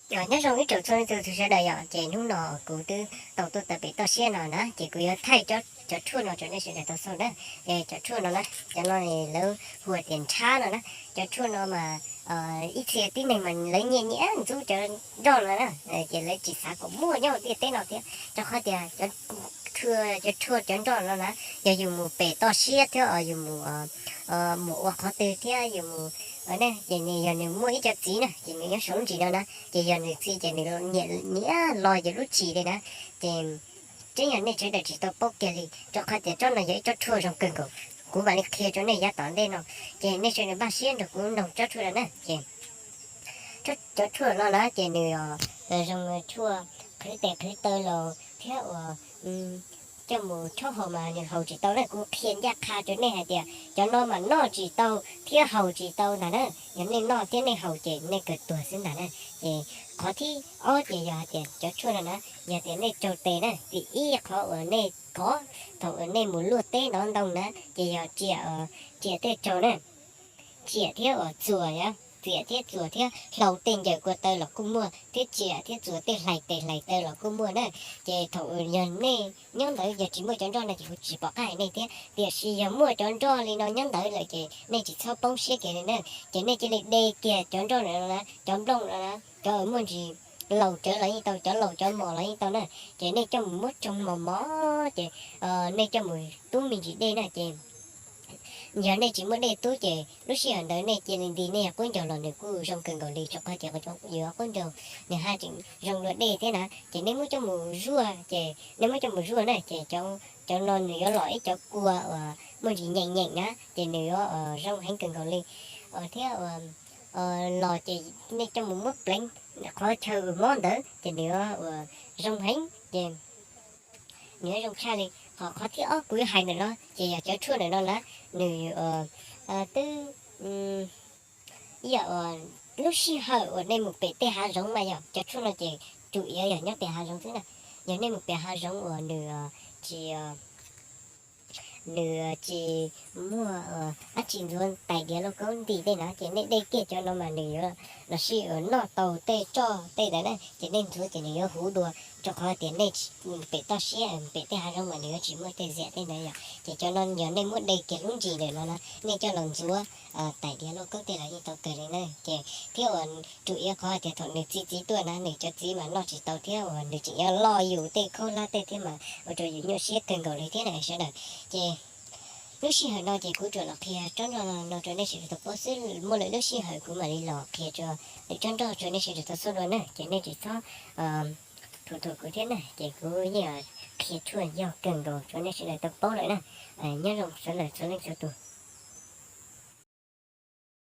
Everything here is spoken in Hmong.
Nyob zoo ib tsoom txhua leej txhua tus sawv daws yom, ces hnub no kuv twb tau tuaj tawm pem toj siab no na, ces kuv yuav thaij cov tshuaj no rau nej sawv daws tau xauj na. Ces cov tshuaj no na, cov no lawv hu tias nrhab no na. Cov tshuaj no mas ib txhia tib neeg mas lawv nyiam nyiam ntxub cov nroj no na, ces lawv tsis xav kom muaj nyob ntiaj teb no thiab, rau qhov tias cov tshuaj cov nroj no na, yog yus mus pem toj siab thiab yus mus mus ua qhov twg thiab yus mus, ces yog nws muaj ib co txiv na, ces nws nyob saum lub ntsis no na, ces yog nws txi ces nws nyiam nyiam los yus lub tshis li na. Ces tseeb yog nej sawv daws tsis tau paub kiag li, rau qhov tias tsob no yog ib tsob tshuaj zoo kawg nkaus. Kuv mam li qhia rau nej yav tom ntej no, ces nej sawv daws npaj siab nrog kuv mloog tsob tshuaj no na. Ces cov tshuaj no na ces nws zoo tshuaj qhwv tes qhwv taw los thiab uas coj mus chob haus mas nws haus tsis tau na. Kuv qhia ncaj qha rau nej hais tias cov no mas noj tsis tau thiab haus tsis tau ntag na. Yog nej noj thiab nej haus ces nej kawg tuag xwb ntag na. Ces qhov thib ob ces yog hais tias cov tshuaj no na, yog tias nej tsaug tes na, tim ib qhov uas nej kov thaum uas nej mus luaj teb ntov ntoo na, ces yog tsia, tsia tej tsaug na, tsia thiab uas txuas, tsia thiab txuas thiab hlau tej ncaws kua taw los kuj muaj, thiab tsia thiab txuas tej hlais tes hlais taw los kuj muaj na. Ces thaum yog nej nyob ntawd yog tsis muaj cov nroj no ces kuv tsis pom qab hais nej thiab, tiam sis yog muaj cov nroj li no nyob ntawd lawm ces nej tsis txhob poob siab kiag li na. Ces nej cia li de kiag cov nroj no na, cov nplooj no na, cov muaj ntsis laus cawv los yeej tau, cov laus cov mos los yeej tau na. Ces nej coj mus muab tsoo mos mos ces nej coj mus tub me ntsis dej na. Ces yog nej tsis muaj dej tub ces lub sij hawm ntawd nej cia li nti nej yog quab ncaug los nws kuj zoo kawg nkaus li, rau qhov tias yuav quab ncaug nws haj tseem zoo dua dej thiab na. Ces nej muab coj mus zuaj, ces nej muab coj mus zuaj na ces cov no nws yuav los ib cov kua uas muaj ntsis nyeem nyeem na, ces nws yuav zoo heev kawg nkaus li. Thiab los ces nej coj mus muab pleev qhov chaw mob ntawd ces nws yuav ua zoo heev, ces nws yuav zoo tshaj li. Ho qhov thib ob kuv yuav hais ntawm no ces yog cov tshuaj ntawm no na, nws twb ib yam lub sij hawm uas nej mus pem tej hav zoov mas yog cov tshuaj no ces tsuas yog nyob pem hav zoov xwb na. Yog nej mus pem hav zoov uas nws tsis nws tsis muaj dab tsi ntxuav tais diav lauj kaub nti tej no ces nej dej kiag cov no mas nws yuav los sis uas noj tau tej roj tej ntawd na, ces nej ntxuav ces nws yuav huv dua, rau qhov tias nej pem toj siab pem tej hav zoov mas nws yuav tsis muaj tej ziam tej ntawd yom. Ces cov no yog nej muab de kiag lub ntsis ntawm no na, nej coj los ntxuav tais diav lauj kaub tej los yeej tau kawg li na. Ces thiab uas tsuas yog qhov tias thaum nws txi txiv tuaj na nws cov txiv mas noj tsis tau thiab uas nws tseem yuav loj yus tej khaub hlab tej thiab mas ua rau yus nyuaj siab kawg nkaus li thiab na sawv daws. Ces lub sij hawm no ces kuv tsuas los qhia tsob nroj no rau nej sawv daws tau paub xwb, muaj lwm lub sij hawm kuv mam li los qhia lwm tsob nroj rau nej sawv daws tau xauj dua na, ces nej tsis txhob thuam thuam kuv thiab na, ces kuv yeej qhia tshuaj yog kawg nkaus rau nej sawv daws tau paub lawm na. Nyob zoo sawv daws txhua leej txhua tus.